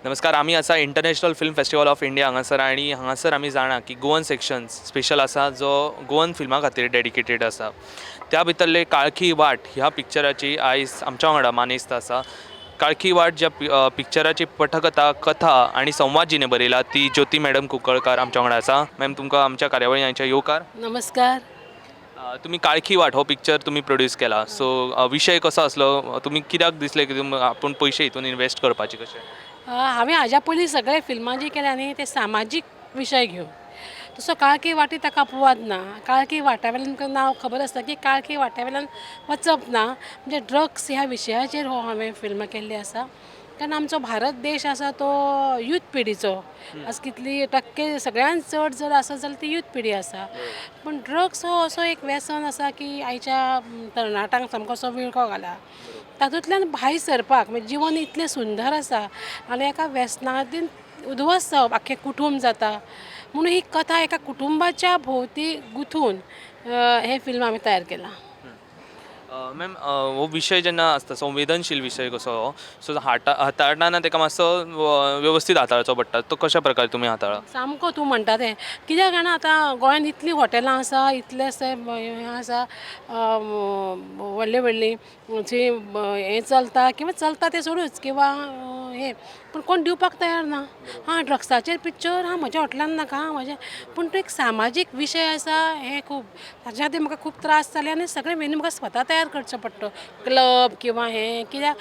नमस्कार, आमी आसा International Film Festival of India हांगासर आनी हांगासर आमी जाणा की गोवन सेक्शन स्पेशल आसा, जो गोवन फिल्मा खातीर डेडिकेटेड आसा. त्या भितरले काळखी वाट ह्या पिक्चराची आयज आमच्या वांगडा मानेस्त आसा. काळखी वाट ज्या पिक्चराची पटकथा, कथा आनी संवाद जिणे बरयला ती ज्योती मॅडम कुंकळकार आमच्या वांगडा आसा. मॅम, तुमकां आमच्या कार्यावळी हांच्या येवकार. नमस्कार. तुमी काळखी वाट हो पिक्चर तुमी प्रोड्यूस केला, सो विशय कसो आसलो? तुमी कित्याक दिसलें की आपूण पयशे हितून इन्वेस्ट करपाचे कशे? हांवें हाज्या पयलीं सगळे फिल्मां जीं केल्या न्ही, ते सामाजीक विशय घेवन. तसो काळखी वाटी ताका अपवाद ना. काळखी वाट्या वेल्यान तुमकां नांव खबर आसता की काळखी वाट्या वेल्यान वचप ना, म्हणजे ड्रग्स ह्या विशयाचेर हो हांवें फिल्म केल्ली आसा. कारण आमचो भारत देश आसा तो यूथ पिढीचो. आज कितली टक्के सगळ्यांत चड जर आसत जाल्यार ती यूथ पिढी आसा. पूण ड्रग्स हो असो एक व्यसन आसा की आयच्या तरणाट्यांक सामको असो विळखो घाला. तातूंतल्यान भायर सरपाक म्हणजे जिवन इतलें सुंदर आसा आनी एका व्यसनादीन उद्ध्वस्त जावप, आख्खें कुटूंब जाता. म्हणून ही कथा एका कुटुंबाच्या भोंवती गुंथून हें फिल्म आमी तयार केलां. मॅम, हो विशय जेन्ना आसता संवेदनशील विशय कसो हो, सो हाताळटाना ताका मातसो वेवस्थीत हाताळचो पडटा. तो कशा प्रकारे तुमी हाताळ्ळा? सामको तूं म्हणटा तें. कित्याक जाणा, आतां गोंयांत इतलीं हॉटेलां आसा, इतलें हें आसा, व्हडलीं व्हडलीं जी हें चलता किंवां चलता तें सोडूच किंवां हें, पूण कोण दिवपाक तयार ना. हां, ड्रग्साचेर पिक्चर हां म्हज्या हॉटेलान नाका, हां म्हजें. पूण तो एक सामाजीक विशय आसा, हें खूब ताच्या खातीर म्हाका खूब त्रास जाले आनी सगळें मेनू म्हाका स्वता तयार करचो पडटा, क्लब किंवां हें. कित्याक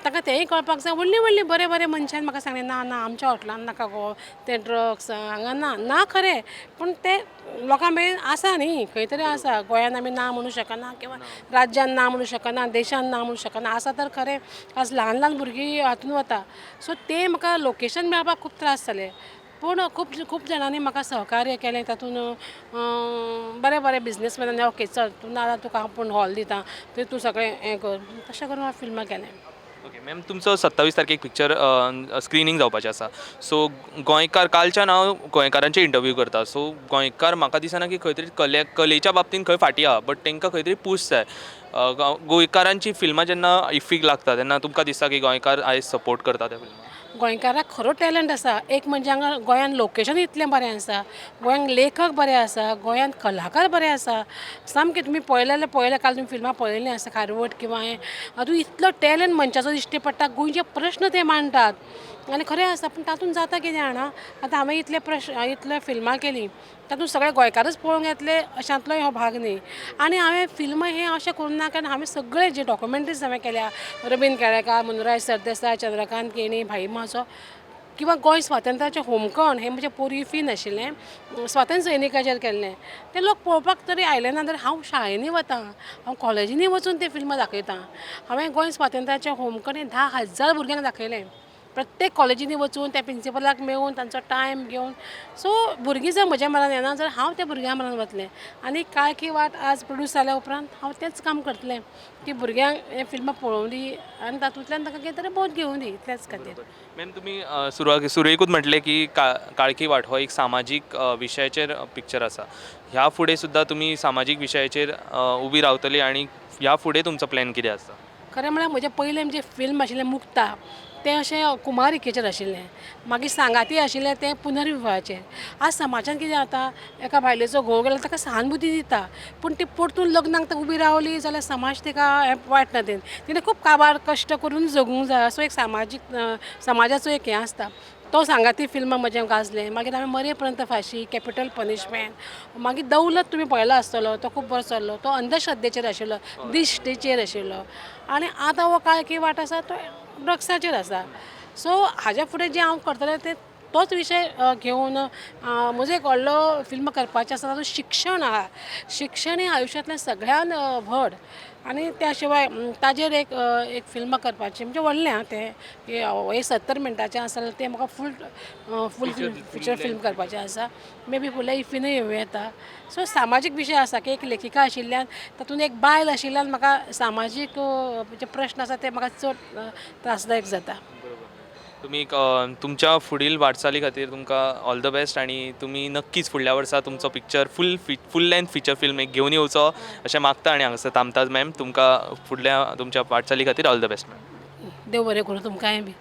ताका तेंय कळपाक जाय. व्हडलीं व्हडलीं बरें बरें मनशान म्हाका सांगलें, ना ना, आमच्या हॉटेलान नाका गो तें ड्रग्स हांगा ना. ना खरें, पूण तें लोकां मेरेन आसा न्ही, खंय तरी आसा. गोंयान आमी ना म्हणूं शकना किंवां राज्यान ना म्हणूं शकना, देशान ना म्हणूं शकना. आसा तर खरें. आज ल्हान ल्हान भुरगीं हातून वता. सो तें म्हाका लोकेशन मेळपाक खूब त्रास जाले, पूण खूब खूब जाणांनी म्हाका सहकार्य केलें. तातूंत बरे बरे बिजनेसमॅनांनी, ओके चल तूं ना जाल्यार तुका हांव पूण हॉल दिता, थंय तूं सगळें हें कर. तशें करून हांवें फिल्मां केलें. ओके मॅम, तुमचो 27 तारखेक पिक्चर स्क्रिनींग जावपाचें आसा. सो गोंयकार, कालच्यान हांव गोंयकारांचे इंटरव्यू करता. सो गोंयकार म्हाका दिसना की खंय तरी कलेच्या बाबतींत खंय फाटीं आहा, बट तांकां खंय तरी पूश जाय. गोंयकारांची फिल्मां जेन्ना इफ्फीक लागता तेन्ना तुमकां दिसता की गोंयकार आयज सपोर्ट करता त्या फिल्माक? गोंयकाराक खरो टॅलंट आसा. एक म्हणजे हांगा गोंयान लोकेशन इतलें बरें आसा, गोंयांत लेखक बरे आसा, गोंयांत कलाकार बरे आसा सामकें. तुमी पळयलें जाल्यार पळयलें, काल तुमी फिल्मां पळयलीं आसा, खारवट किंवां हें, हातूंत इतलो टॅलंट मनशाचो दिश्टी पडटा. गोंयचे प्रश्न ते मांडटात आनी खरें आसा. पूण तातूंत जाता कितें जाणा, आतां हांवें इतले प्रश्न, इतले फिल्मां केलीं, तातूंत सगळे गोंयकारच पळोवंक येतले अशांतलोय हो भाग न्ही. आनी हांवें फिल्म हें अशें करूंक ना, कारण हांवें सगळे जे डॉक्युमेंट्रीज हांवें केल्या, रवीन्द्र केळेकार, मुनुराज सरदेसाय, चंद्रकांत केणी, भाई माजो किंवां गोंय स्वातंत्र्याचें होमखण, हें म्हजें पोर इफ्फीन आशिल्लें, स्वातंत्र्य सैनिकाचेर केल्लें, तें लोक पळोवपाक तरी आयले ना जाल्यार हांव शाळेंनी वतां, हांव कॉलेजींनी वचून तें फिल्मां दाखयतां. हांवें गोंय स्वातंत्र्याचें होमखण हें 10,000 भुरग्यांक दाखयलें, प्रत्येक कॉलेजींनी वचून, त्या प्रिंसिपलाक मेळून, तांचो टायम घेवन. सो भुरगीं जर म्हज्या मनान येना जाल्यार हांव त्या भुरग्यां मनान वतलें. आनी काळखी वाट आज प्रोड्यूस जाल्या उपरांत हांव तेंच काम करतलें की भुरग्यांक हें फिल्मां पळोवं दी आनी तातूंतल्यान तांकां कितें तरी बोध घेवं दी, इतलेंच खातीर. मॅम, तुमी सुरवेकूच म्हटलें की काळखी वाट हो एक सामाजीक विशयाचेर पिक्चर आसा. ह्या फुडें सुद्दां तुमी सामाजीक विशयाचेर उबी रावतली आनी ह्या फुडें तुमचो प्लॅन कितें आसा? खरें म्हळ्यार म्हजें पयलें जें फिल्म आशिल्लें मुक्ता, तें अशें कुमारिकेचेर आशिल्लें. मागीर सांगाती आशिल्लें तें पुनर्विवाहाचेर. आज समाजान कितें जाता, एका बायलेचो घोव गेलो ताका सहानुभूती दिता, पूण ती परतून लग्नाक ताका उबी रावली जाल्यार समाज तिका वायट नदरेन, तिणें खूब काबार कश्ट करून जगूंक जाय, असो एक सामाजीक समाजाचो एक हें आसता. तो सांगाती फिल्म म्हजें गाजलें. मागीर हांवें मरे पर्यंत फाशी, कॅपिटल पनिशमेंट, मागीर दौलत तुमी पळयला आसतलो, तो खूब बरो चल्लो, तो अंधश्रद्धेचेर आशिल्लो, दिश्टीचेर आशिल्लो. आनी आतां हो काळखी वाट आसा तो ड्रग्साचेर आसा. सो हाज्या फुडें जें हांव करतलें तें तोच विशय घेवन. म्हजो एक व्हडलो फिल्म करपाचें आसा, तातूंत शिक्षण आहा. शिक्षण हें आयुश्यांतलें सगळ्यान व्हड आनी त्या शिवाय ताजेर एक एक फिल्म करपाचें म्हणजे व्हडलें आं तें, की 70 मिनटाचें आसा जाल्यार तें म्हाका फूल फूल फिचर फिल्म करपाचें आसा. मे बी फुडल्या इफ्फीनूय येवं येता. सो सामाजीक विशय आसा की एक लेखिका आशिल्ल्यान, तातूंत एक बायल आशिल्ल्यान म्हाका सामाजीक जे प्रश्न आसा ते म्हाका चड त्रासदायक जाता. तुमी तुमच्या फुडील वाटचाली खातीर तुमकां ऑल the best आनी तुमी नक्कीच फुडल्या वर्सा तुमचो picture full length feature film एक घेवन येवचो अशें मागता आनी हांगासर थांबता. मॅम, तुमकां फुडल्या तुमच्या वाटचाली खातीर ऑल the best ma'am. देव बरें करूं तुमकांय बी.